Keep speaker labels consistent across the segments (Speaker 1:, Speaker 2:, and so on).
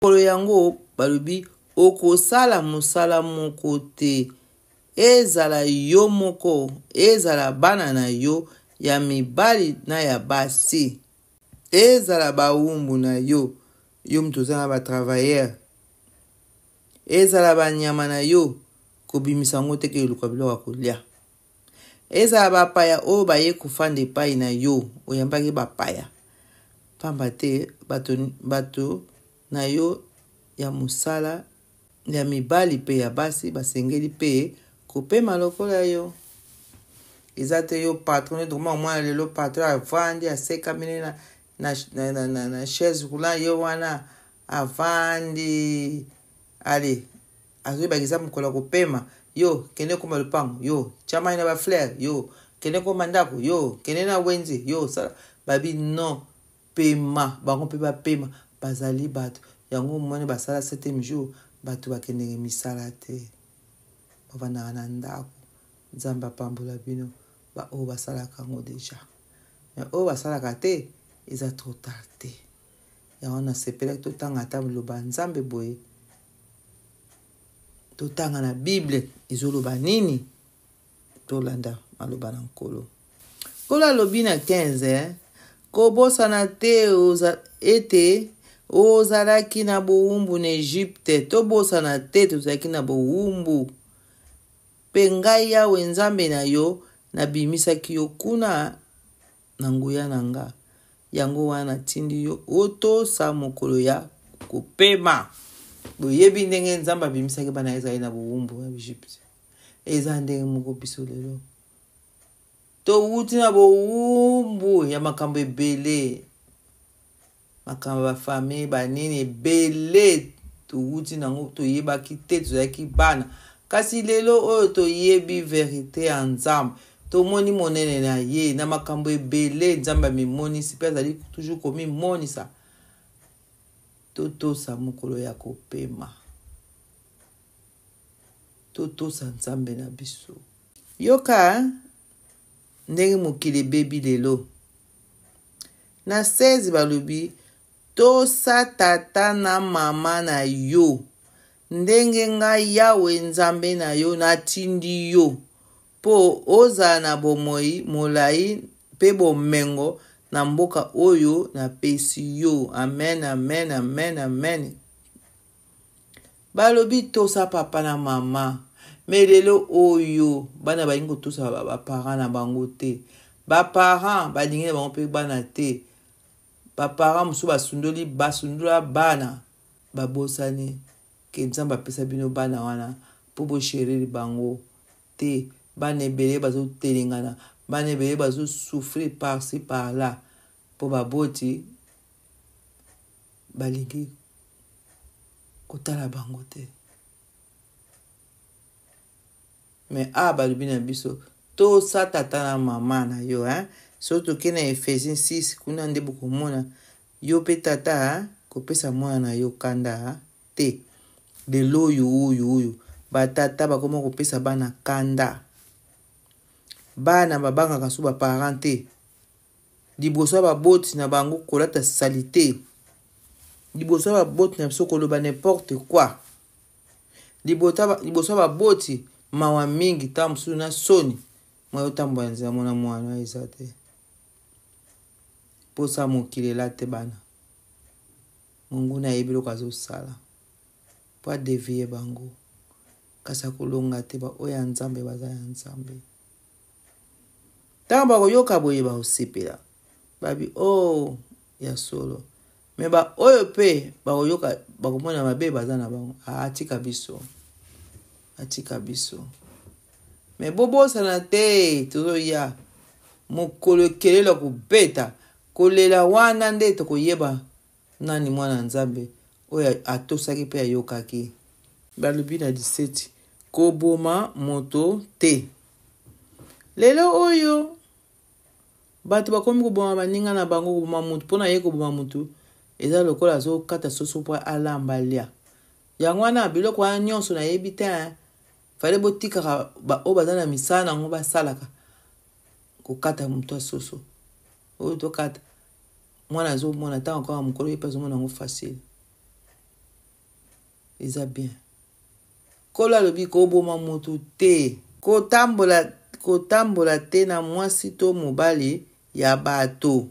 Speaker 1: Mokolo yango, balobi, okosala mosala moko te, ezala yo moko, ezala bana na yo ya mibali na ya basi, ezala bawumbu na yo, yo moto oza na batravailleur, ezala banyama na yo, kobimisa yango te keluka biloko ya kolia. Ezala bapaya oyo baye kofanda epai na yo, oyambaki bapaya, pamba te bato, bato na yo ya mosala ya mibali mpe ya basi basengeli mpe kopema lokola yo. Eza te yo patron nde tokoma komona lelo patron avandi asekami na, na, na, na, na, na chaise roulant ye wana avandi ale azoyebaka eza mokolo ya kopema yo kende koma lopango yo tya mai na bafleur yo kende koma ndako yo kende na wenze yo sala babi non pema bango mpe bapema bazali bato yango omoni basala septième jour bato bakendeke misala te bavandaka na ndako nzambe apambola bino baoyo basalaka yango deja me oyo basalaka te eza trop tard te yango nasepelaki totanga ata liloba nzambe boye totanga na bible ezoloba nini tolanda maloba na nkolo nkolo alobi na 15 eh? kobosana te oza, ete ozalaki na bowumbu na egypte tobosana te tozalaki na bowumbu mpe ngai yawe nzambe na yo nabimisaki yo kuna na nguya na nga Yango wana natindi yo otosa mokolo ya kopema. Boyebi ndenge Nzambe abimisaki bana ya Israele na bowumbu ya Egypte. Eza ndenge moko biso lelo towuti na bowumbu ya makambo ebele, makambo ya bafamille banini ebele towuti nango, toyebaki te, tozalaki bana. Kasi lelo oyo toyebi verite ya Nzambe, tomoni monene na ye na makambo ebele. Nzambe amimonisi mpe azali toujours komimonisa. Totosa mokolo ya kopema, totosa Nzambe na biso. Yoka ndenge mokili ebebi lelo. Na 16 balobi tosa tata na mama na yo ndenge ngai Yawe Nzambe na yo natindi yo, mpo ozala na bomoi molai mpe bomengo na mboka oyo napesi yo. Amen, amen, amen, amen. Balobi tosa papa na mama, me lelo oyo bana balingi kotosa baparent na bango te. Baparent balingi na bango mpe bana te. Baparent mosusu basundoli, basundola bana. Babosani ke Nzambe apesa bino bana wana mpo bosherire bango te. Bana ebele bazotelengana, bana ebele bazosouffrir par ci par là mpo baboti balingi kotala bango te. Me awa balobi na biso tosa tata na mama na yo hein? Soki toke na Ephésiens 6 kuna nde bokomona Yo pe tata kopesa mwana na yo kanda te. Lelo oyo oyo oyo ba tata bakoma kopesa bana kanda. Bana babangaka su ba parents te. Liboso ya baboti na bango kolata salite. Liboso ya baboti na biso koloba n'importe quoi. Liboso ya baboti mawa mingi ntango mosusu na soni mwa yo tambola nzela mona mwana eza te. Posa mokili elate bana. Monguna ayebi eloko azosala po adevie bango, kasi akolonga te. Baoyo ya Nzambe baza ya Nzambe. Ntango bakoyoka boye bakosepela, babi o oh, ya solo. Me baoyo mpe bakoyoka bakomona mabe baza na bango, ah, atika biso, atika biso. Me bobosana te, tozoya mokolo ekelelo kobeta kolela wana nde tokoyeba nani mwana Nzambe oyo atosaki mpe ayokaki. Balobi na 17 koboma moto te. Lelo oyo bato bakomi koboma baninga na bango. Koboma motu mpo na ye, koboma motu eza lokola azokata soso mpo alamba lia. Yango wana biloko wana nyonso nayebi te, fale botikaka baoyo baza na misala na yango basalaka. Kokata motu ya soso oyo tokata, mwana azomona ntango kaka mokolo ye mpe azomona yango facile. Eza bien. Nkolo alobi koboma moto te. Kotambola, kotambola te na mwasi to mobali ya bato.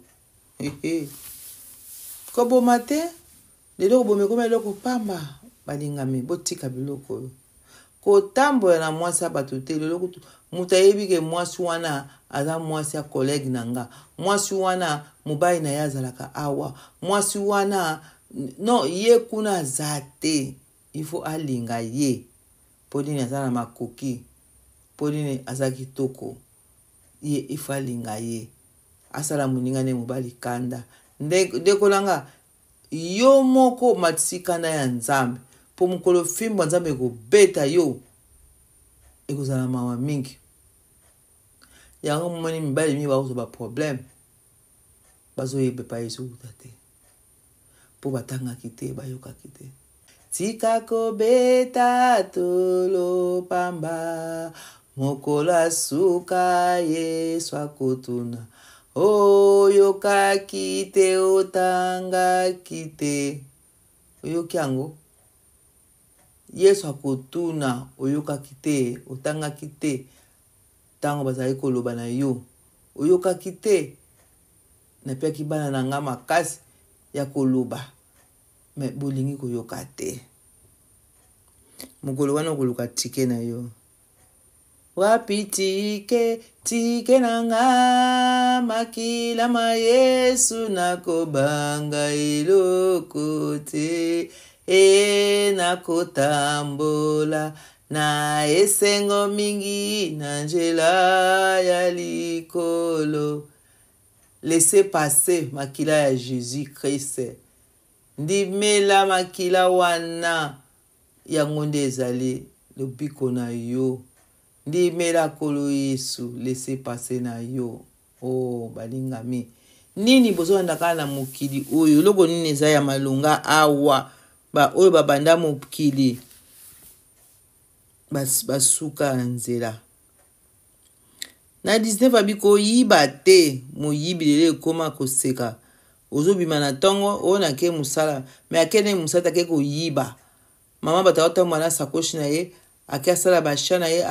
Speaker 1: Koboma te. Lelo koboma ekomi eloko pamba. Balingami, botika biloko oyo. Kotambola na mwasi ya bato te. Lelo kutu moto ayebi ke mwasi wana aza mwasi ya collègue na nga. Mwasi wana mobali na ye azalaka awa. Mwasi wana non, ye kuna aza te. Il faut alinga ye. Mpo nini aza na makoki? Mpo nini aza kitoko? Ye il faut alinga ye. Asala moninga ne mobali kanda. Ndeko na nga, yo moko omatisi kanda ya Nzambe. Mpo mokolo fimbo ya Nzambe ekobeta yo, ekozala mawa mingi. Yango momoni mibali mingi bakozwa ba problème, bazoyeba epai ezowuta te. Mpo batangaki te, bayokaki te. Tika kobeta tolo pamba, mokolo ya suka Yesu akotuna, oyokaki te, otangaki te. Oyoki yango? Yesu akotuna, oyokaki te, otangaki te, ntango bazalaki koloba na yo, oyokaki te? Napiaki bana na nga makasi ya koloba, me bolingi koyoka te. Mokolo wana okoluka tike na yo. Wapi tike, tike na nga, makila ma Yesu, nakobanga eloko te. E nakotambola na esengo mingi na nzela ya likolo. Laissez passer makila ya Jesus Christ. Ndimela makila wana, yango nde ezali lobiko na yo. Ndimela Nkolo Yesu, laissez passer na yo. Oh, balingami. Nini bozolanda kaka na mokili oyo? Eloko nini eza ya malonga awa? Ba oyo babanda mokili basuka na nzela. Na 19 abi koyiba te, moyibi lelo ekoma koseka. Ozobima na ntongo oyo nake mosala, me akende mosala te, ake koyiba. Mama bato akotambola na sakoshi na ye, ake asala basha na ye,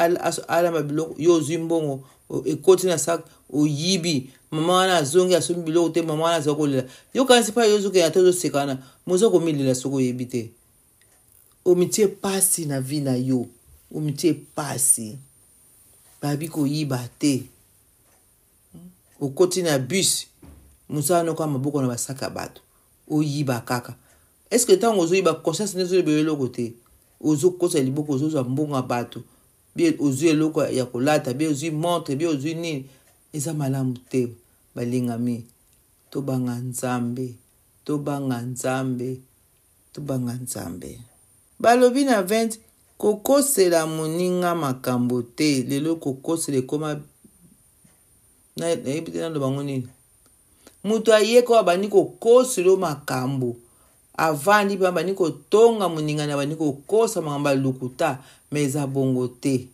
Speaker 1: alamba biloko, yo ozwi mbongo ekoti na sak, oyibi. Mama wana azongi asombi biloko te, mama wana aza kolela. Yo kanisi mpa yo ozokende ata ozoseka wana, moza komilela soki oyebi te. Omitie pasi na vie na yo, omitie pasi. Babi koyiba te. Okoti na bus, mosala noko ya maboko na basaka bato, oyiba kaka. Est-ce que ntango ozoyiba conscience nde ezoloba yo eloko te? Ozokosa liboko, ozozwa mbongo ya bato, bie ozwi eloko ya kolata, bie ozwi montre, bie ozwi nini, eza malamu te. Balingami, tobanga Nzambe, tobanga Nzambe, tobanga Nzambe. Balobi na 20 kokosela moninga makambo te. Lelo kokosela ekoma, nayebi te naloba ngo nini. Moto ayeko abandi kokosela yo makambo, avandi mpe abandi kotonga moninga na abandi kokosa makambo ya lokuta, me eza bongo te.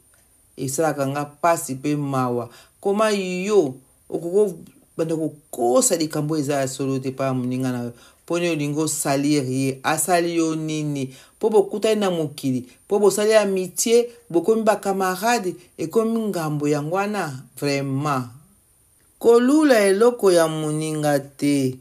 Speaker 1: Esalaka nga pasi mpe mawa. Koma yo okoki banda kokosa likambo eza ya solo te epai ya moninga na yo, mpo nini olingi osalir ye? Asali yo nini? Mpo bokutani na mokili, mpo bosali amitie, bokomi bakamarade, ekomi ngambo yango wana vraiment. Kolula eloko ya moninga te,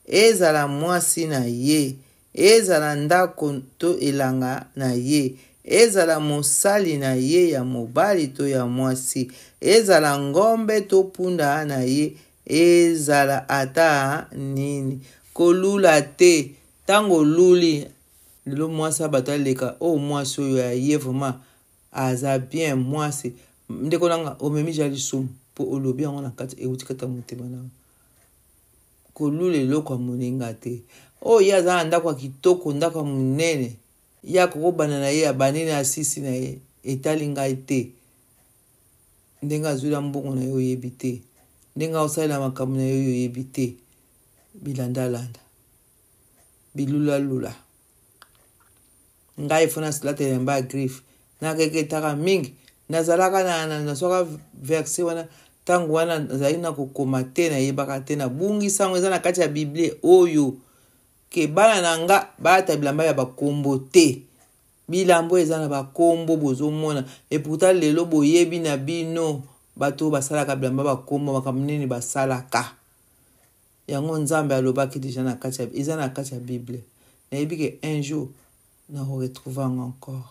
Speaker 1: ezala mwasi na ye, ezala ndako to elanga na ye, ezala mosali na ye ya mobali to ya mwasi, ezala ngombe to punda na ye, ezala ata nini. Kolula te. Ntango oluli, lelo mwasi ya bato aleka, oyo mwasi oyo ya ye vraiment aza bien mwasi. Ndeko na nga, omemi ja lisumu po olobi yango na kati, euti kati ya motema na yo. Kolula eloko ya moninga te. Oyo ye aza na ndako ya kitoko, ndako ya monene, ye akokobanda na ye, abandi na asisi na ye, etali ngai te. Ndenge azwila mbongo na ye oyebi te, ndenge aosalela makambo na ye oyo oyebi te. Bilandalanda, bilulalula. Ngai fo nasilata elamba ya griffe, nakeketaka mingi. Nazalaka nazwaka verse wana ntango wana nazalaki na kokoma te, nayebaka te, nabungisa yango. Eza na kati ya Biblie oyo ke bana na nga balata bilamba ya bakombo te. Bilambo eza na bakombo bozomona et pourtant lelo boyebi na bino bato oyo basalaka bilamba bakombo makambo nini basalaka. Yango Nzambe alobaki deja na kati ya eza na kati ya Bible. Nayebi ke un jour nako retrouver yango encore.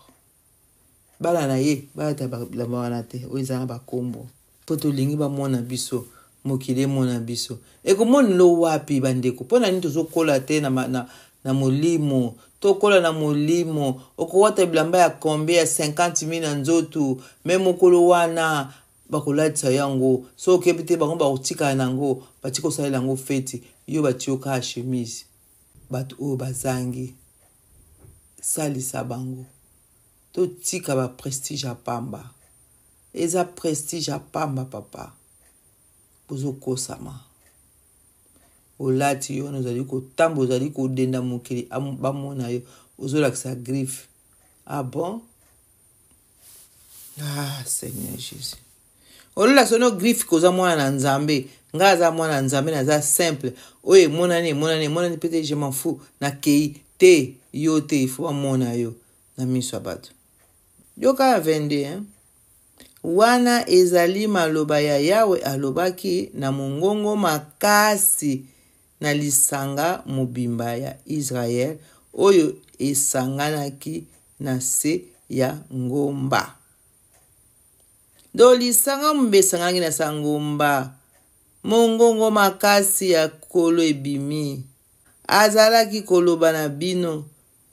Speaker 1: Bana na ye balata bilamba wana te oyo eza na bakombo. Mpo tolingi bamona biso, mokili emona biso. Ekomonelo wapi bandeko? Mpo na nini tozokola te na, na, na molimo? Tokola na molimo. Okowata bilamba ya combien ya 50 mille na nzoto, me mokolo wana bakolatisa yango soki okebi te bango bakotikala na yango batika kosalela yango feti yo batie yo kaka chemise bato oyo bazangi salisa bango totika ba prestige ya pamba eza prestige ya pamba papa bozokosama olati yo wana ozali kotamba ozali kodenda mokili bamona yo ozolakisa griffe ah bon ah seigneur jésus ololakisa no griffe koza mwana na nzambe ngai aza mwana na nzambe naza simple oyo emonani emonani emonani mpe te je m'en fous nakei te yo te ifo bamona yo na miso ya bato yoka ya 22 hein? Wana ezali maloba ya Yawe alobaki na mongongo makasi na lisanga mobimba ya Israel oyo esanganaki na se ya ngomba. Do lisanga mobimba esanganaki na se ya ngomba. Mongongo makasi ya Nkolo ebimi. Azalaki koloba na bino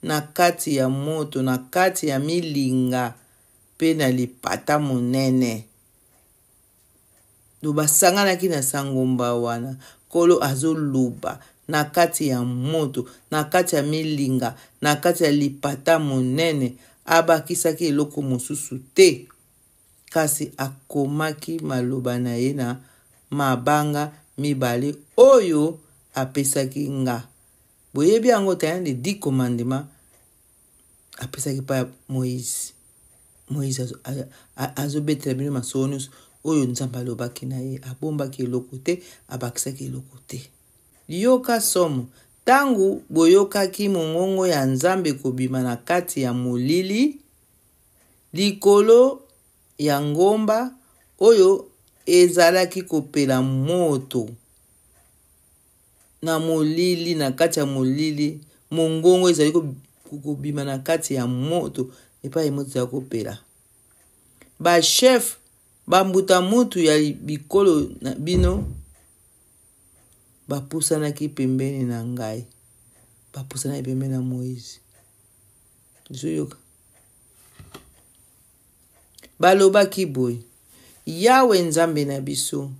Speaker 1: na kati ya moto, na kati ya milinga mpe na lipata monene. Do basanganaki na sangomba wana. Nkolo azoloba na kati ya moto, na kati ya milinga, na kati ya lipata monene. Abakisaki eloko mosusu te, kasi akomaki maloba na ye na mabanga mibale oyo apesaki nga. Boyebi yango te, les dix commandements apesaki epai ya Moïse. Moïse azobetela bino masolo nyonso oyo Nzambe alobaki na ye, abombaki eloko te, abakisaki eloko te. Yoka somo ntango boyokaki mongongo ya Nzambe kobima na kati ya molili likolo ya ngomba oyo ezalaki kopela moto. Na molili, na kati ya molili, mongongo ezali kobima na kati ya moto epai moto ezali kopela. Ba-chef, bambuta-mutu ya bikolo na bino bapusanaki pembeni na ngai, bapusanaki pembeni na Moize. Ozoyoka? Balobaki boye, Yawe Nzambe na biso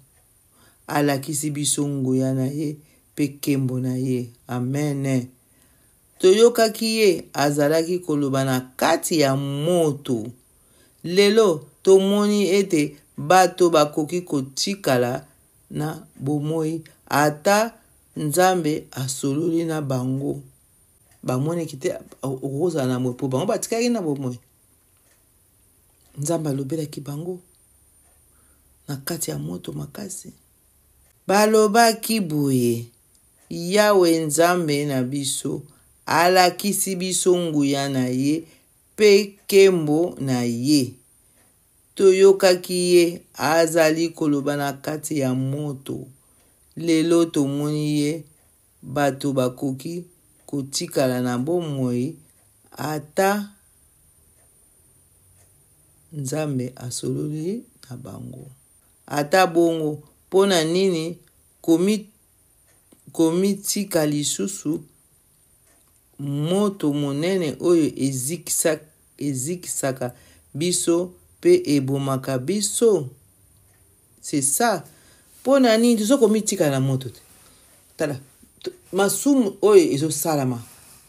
Speaker 1: Alakisi biso nguya na ye mpe nkembo na ye. Amen. Toyokaki ye azalaki koloba na kati ya moto. Lelo tomoni ete bato bakoki kotikala na bomoi ata Nzambe asololi na bango. Bamoneki te okozala na bomoi mpo bango batikaki na bomoi. Nzambe alobelaki bango na kati ya moto makasi. Balobaki boye, Yawe Nzambe na biso alakisi biso nguya na ye mpe nkembo na ye. Toyokaki ye azali koloba na kati ya moto. Lelo tomoni ye, bato bakoki kotikala na bomoi ata Nzambe asololi na bango. Ata bongo, mpo na nini komitika lisusu moto monene oyo ezikisaka biso mpe ebomaka biso? C'est ça. Mpo na nini toza komitika na moto te? Tala masumu oyo ezosalama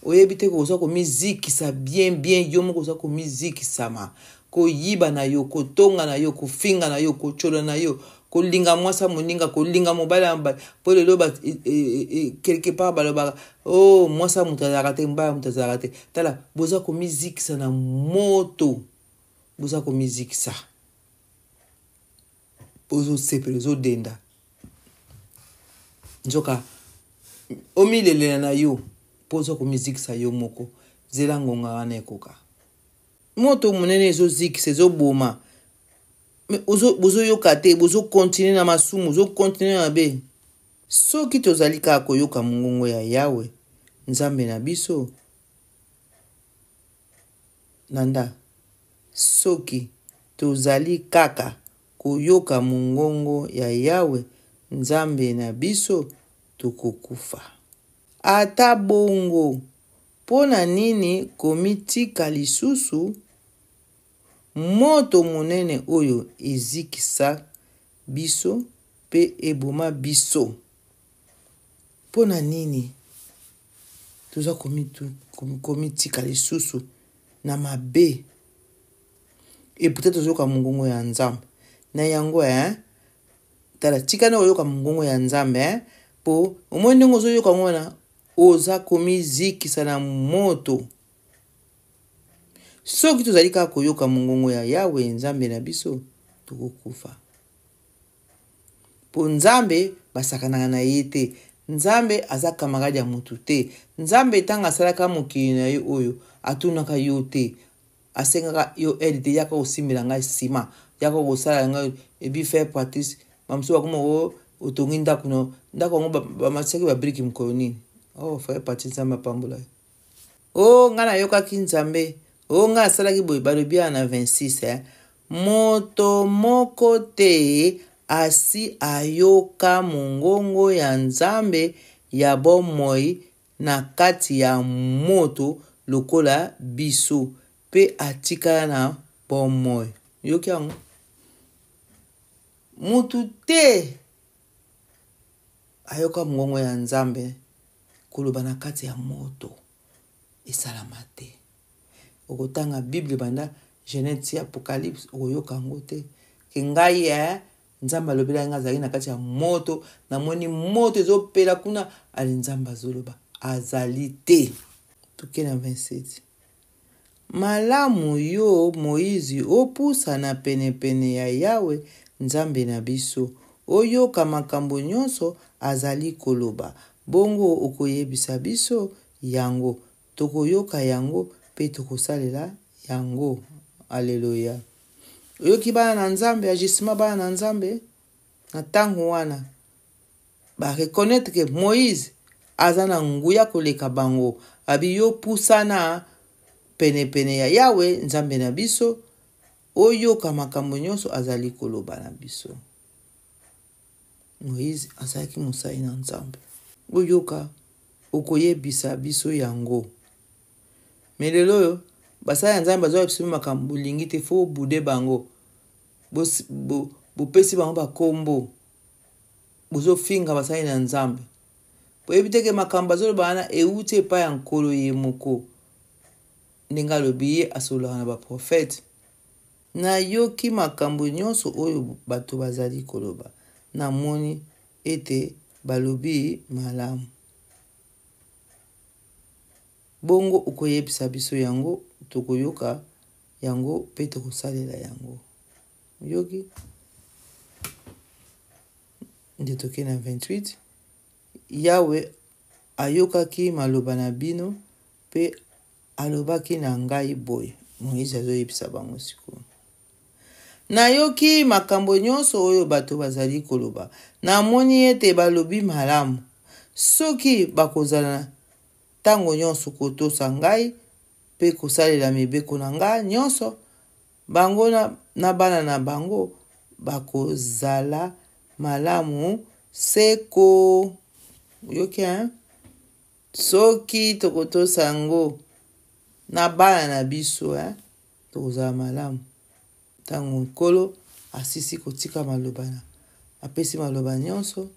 Speaker 1: oyebi te oza komizikisa bien bien yo moko oza komizikisama koyiba na yo kotonga na yo kofinga na yo kotyola na yo kolinga mwasi ya moninga kolinga mobali ya mobali mpo lelo e, e, e, quelque part balobaka o oh, mwasi ya moto azalaka te mobali ya moto azalaka te tala boza komizikisa na moto boza komizikisa ozosepela ozodenda nzoka omilelela na yo mpo oza komizikisa yo moko zela ngonga wana ekoka. Moto monene ezozikisa, ezoboma. Me bozoyoka te, bozokontinue na masumu, bozokontinue na mabe. Soki tozali kaka koyoka mongongo ya Yawe, Nzambe na biso, landa, soki tozali kaka koyoka mongongo ya Yawe, Nzambe na biso, tokokufa. Ata bongo, mpo na nini komitika lisusu moto monene oyo ezikisa biso mpe eboma biso? Mpo na nini toza komitika lisusu na mabe? Et pourtant tozoyoka mongongo ya Nzambe. Na yango, eh, tala, tika na oyoka mongongo ya Nzambe, eh, po omoni ndenge ozoyoka yango wana, oza komizikisa na moto. Soki tozali kaka koyoka mongongo ya Yawe Nzambe na biso, tokokufa. Po Nzambe basakanaka na ye te. Nzambe aza camarade ya mutu te. Nzambe ntango asalaka mokili na ye oyo, atunaka yo te. Asengaka yo aide te, yaka kosimbela ngai ciment, yaka kosala ngai ebi faire practice. Ba mosusu bakoma o otongi ndako na ndako yango bamatisaki ba brique mokolo nini? Oh frère Patrice, Nzambe apambola yo. Oh ngai nayokaki Nzambe, oh ngai asalaki boye, balobi awa na 26 eh. Moto moko te asi ayoka mongongo ya Nzambe ya bomoi na kati ya moto lokola biso mpe atikala na bomoi. Yoki yango? Mutu te ayoka mongongo ya Nzambe koloba na kati ya moto, esalama te. Okotanga Bible banda Genèse ti Apocalypse, okoyoka yango te. Ke ngai eh, Nzambe alobelaki ngai, azalaki na kati ya moto, namoni moto ezopela kuna, ali Nzambe azoloba, azali te. Toke na 27. Malamu yo, Moize, opusana penepene ya Yawe, Nzambe na biso, oyoka makambo nyonso azali koloba, bongo okoyebisa biso yango, tokoyoka yango mpe tokosalela yango. Aleluya! Oyoki bana na Nzambe, agissement bana na Nzambe na ntango wana ba reconnaître que Moïse aza na nguya koleka bango. Abi yo pusana penepene ya Yawe Nzambe na biso, oyoka makambo nyonso azali koloba na biso. Moïse azalaki mosali na Nzambe. Oyoka, okoyebisa biso yango. Me lelo oyo basali ya Nzambe bazoya biso makambo bolingi te, fo bobude bango, bopesi bango bakombo, bozofinga basali na Nzambe. Boyebi te ke makambo bazoloba wana euti epai ya Nkolo ye moko, ndenge alobi ye asololaka na baprofete. Nayoki makambo nyonso oyo bato bazali koloba, namoni ete balobi malamu. Bongo okoyebisa biso yango, tokoyoka yango mpe tokosalela yango. Oyoki? Nde tokei na 28. Yawe ayokaki maloba na bino mpe alobaki na ngai boye. Moize azoyebisa bango sikoyo. Nayoki makambo nyonso oyo bato bazali koloba. Namoni ete balobi malamu. Soki bakozala ntango nyonso kotosa ngai mpe kosalela mibeko na ngai nyonso, bango na, na bana na bango bakozala malamu seko. Oyoki, hein? Soki tokotosa yango na bana na biso, hein? Tokozala malamu. Ntango Nkolo asisi kotika maloba na apesi maloba nyonso,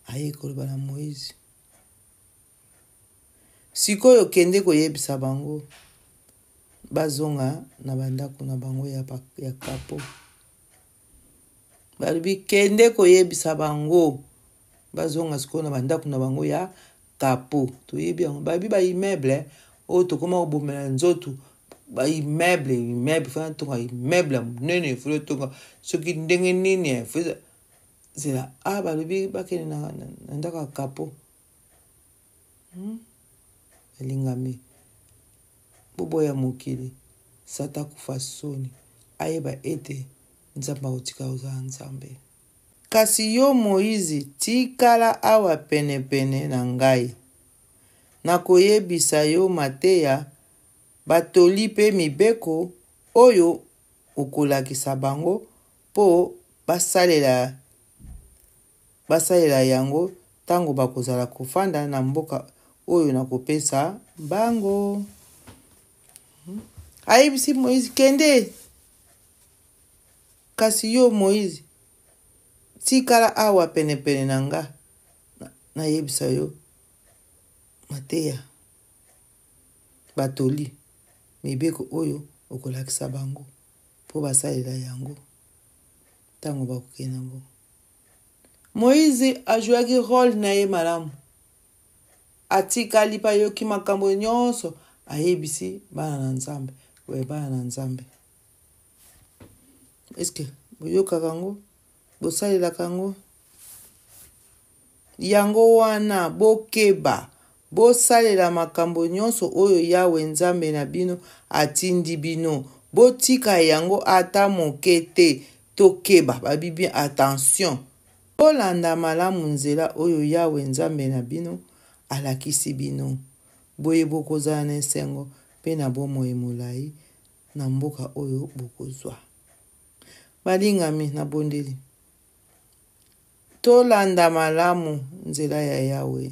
Speaker 1: aye koloba na Moize. Sikoyo kende koyebisa bango bazonga na bandako na bango ya, ya kapo. Balobi kende koyebisa bango bazonga sikoyo na bandako na bango ya kapo. Toyebi yango, bayebi ba immeuble oyo tokoma kobomela nzoto, ba immeuble, immeuble fana tonga immeuble ya monene, fana tonga soki ndenge nini eh, zela ah, balobi bakende na, na, na ndako ya kapo hmm? Elingami boboya mokili. Satan akufa soni, ayeba ete Nzambe akotika kozala Nzambe. Kasi yo Moize, tikala awa penepene na ngai. Nakoyebisa yo mateya, batoli mpe mibeko oyo okolakisa bango mpo basalela basalela yango ntango bakozala kofanda na mboka oyo nakopesa bango. Ayebisi Moize, kende. Kasi yo Moize, tikala awa penepene na nga, nayebisa yo mateya, batoli, mibeko oyo okolakisa bango mpo basalela yango ntango bakokende na mboka. Moize ajouaki role na ye malamu. Atikali mpe ayoki makambo nyonso, ayebisi bana na Nzambe. Oye bana na Nzambe. Eske boyokaka yango? Bosalelaka yango? Yango wana, bokeba, bosalela makambo nyonso oyo Yawe Nzambe na bino atindi bino. Botika yango ata moke te. Tokeba, babi bien attention. Bolanda malamu nzela oyo Yawe Nzambe na bino alakisi bino. Boye bokozala na esengo mpe na bomoi molai na mboka oyo bokozwa. Balingami, nabondeli. Tolanda malamu nzela ya Yawe.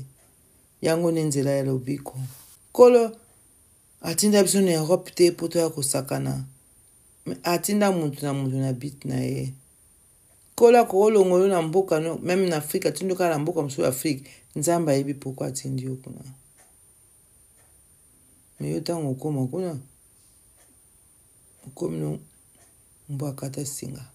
Speaker 1: Yango nde nzela ya lobiko. Nkolo atinda biso na Europe te mpo toya kosakana. Atinda mutu na mutu na but na ye. Nkolo akokolongola yo na mboka no, meme na Afrique, atindi yo kaka na mboka mosusu ya Afrique. Nzambe ayebi pourquoi atindi yo kuna. Mais yo ntango okoma kuna, okomi no mbwa akata singa.